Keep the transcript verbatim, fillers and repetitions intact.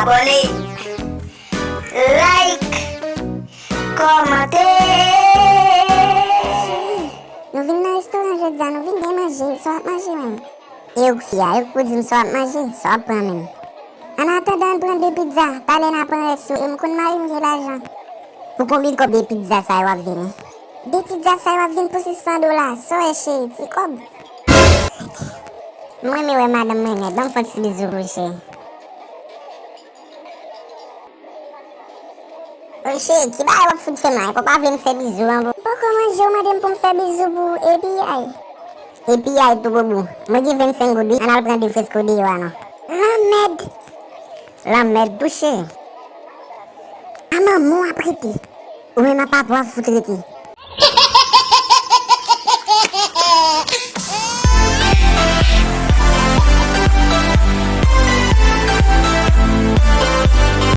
Abòne, like, kòmante. Nou vin nan restoran jodi a, nou vin gen manje, sa w ap manje menm? E ou k fi a, e ou k pou di m sa w ap manje, sa w ap pran menm? An atandan, ann pran de pizza, talè n a pran rès yo, e m konn mari m gen lajan. Pou konbyen kòb de pizza sa yo ap vini? De pizza sa yo ap vin pou sis san dola, sa w wè cheri, ti kòb. M renmen wè madanm mwen nèt, ban m fè yon ti bizou pou cheri. Oche, ki bagay w ap fout fè m la? Epi w pa vle m fè bizou ankò? M poko manje, w mande m pou m fè bizou pou ou, epi ay. Epi ay tou bobo. Mwen gen vennsenk goud wi, ann al pran de fresko deyò a non. Lanmèd! Lanmèd touche. A manman w ap rete. Ou menm a papa w ap fout rete.